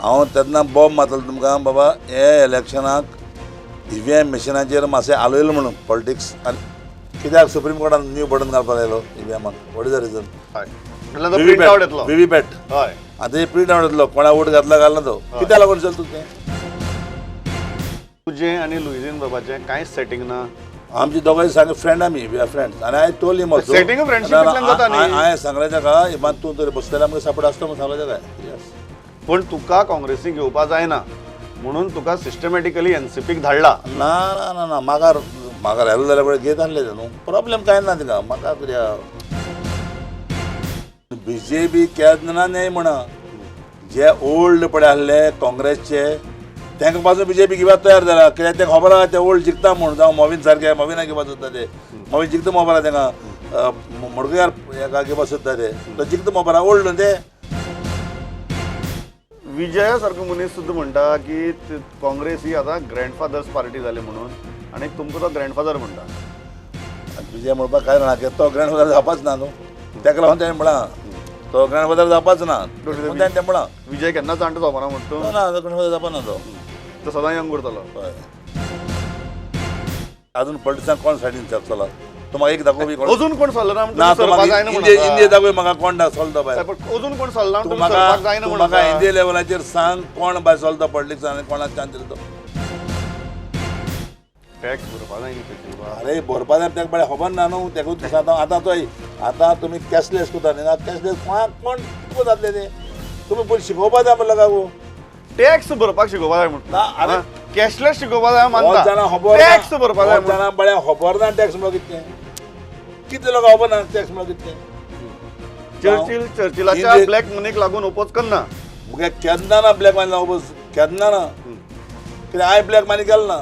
हांव तेन्ना बॉम्ब मारतलो तुमकां बाबा हे इलेक्शनाक ईव्हीएम मशिनाचेर मातशें हालयलें म्हणून पॉलिटिक्स. आनी कित्याक सुप्रीम कोर्टान न्यू बटन घालपाक लायलो ईव्हीएमाक? What is the reason? हय, म्हणल्यार तो प्रिंट आउट येतलो. व्हीव्हीपॅट. आतां ते प्रिंट आउट येतलो, कोणा वोट घातला घालना तो. कित्याक लागून चलता तें? तुजें आनी लुईझीन बाबाचें कांयच सेटींग ना. आमची दोगांय सांग फ्रेंड आमी, we are friends. आनी हांवें टोल हिम ऑल्सो. Setting of friendship इतल्यान जाता न्ही. हांवें सांगलें ताका, इमान तूं तरी बसतले आमकां सपोर्ट आसता म्हणून सांगलें ताका. येस. पण तुका काँग्रेसीक घेवपा जायना म्हणून तुका सिस्टमॅटिकली एनसीपीक धाडला. ना ना ना ना, म्हाका म्हाका रायलो जाल्यार पळय घेत आसले न्हू, प्रॉब्लेम कांय ना तिका. म्हाका कित्याक बीजेपी केन्ना न्हय म्हणा, जे ओल्ड पळय आसले काँग्रेसचे तांकां पासून बीजेपी घेवपाक तयार जाला. कित्याक तें खबर आहा ते ओल्ड जिखता म्हूण. जावं मोविन सारके, मोविना घेवपाक सोदता ते, मोविन जिखता खबर आहा तांकां, मडकयकार हेका घेवपाक सोदता ते, तो जिखता खबर आहा, ओल्ड न्हू ते. विजया सारको मनीस सुद्दां म्हणटा की काँग्रेस ही आतां ग्रँडफादर्स पार्टी जाली म्हणून, आनी तुमकां तो ग्रँडफादर म्हणटा. विजय म्हणपाक कांय ना, कित्याक तो ग्रँडफादर जावपाच ना न्हू, ताका लागून तेणें म्हळां तो ग्रँडफादर जावपाच ना म्हणून तेणें तें म्हळां. विजय केन्ना जाणटो जावपा ना म्हणटा तूं? ना, तो ग्रँडफादर जावपा ना तो, तो सदां यंग उरतलो. हय. अजून पॉलिटिक्सान कोण सायडीन चला तूं म्हाका एक दाखोवपी कोण? अजून कोण सरलो ना ना, म्हणून तूं सरपाक जायना म्हाका म्हणून. इंडिये दाखय म्हाका कोण चलता भायर. पण अजून कोण सरला तूं म्हणून म्हाका सरपाक जायना तूं म्हणून. म्हाका इंडिये लेवलाचेर सांग कोण भायर चलता पॉलिटिक्सान आनी कोणाक चान्स दिलो तो. टॅक्स भरपा जाय न्ही केजरीवाल. अरे भरपा जाय तेका बरें खबर ना न्हू, तेका सांगता आतां तो. आतां तुमी कॅशलेस करता न्ही, कॅशलेस कोणाक कोण कितें जातलें तें तुमी पयलीं शिकोवपा जाय म्हणल्यार काकू. टॅक्स भरपाक शिकोवपा जाय म्हणटा. ना, अरे कॅशलेस शिकोवपा जाय बहुत मानता, जाणां खबर टॅक्स भरपा जाय. बहुत जाणां बरें खबर ना टॅक्स म्हणल्यार कितें, कितले लोक खबर ना टॅक्स म्हणल्यार कितें. चर्चिल चर्चिलाच्या ब्लॅक मनीक लागून ओपोज करना. मुगे केन्ना ना ब्लॅक मनी ओपोज, केन्ना ना, कित्याक हांवें ब्लॅक मनी केलो ना.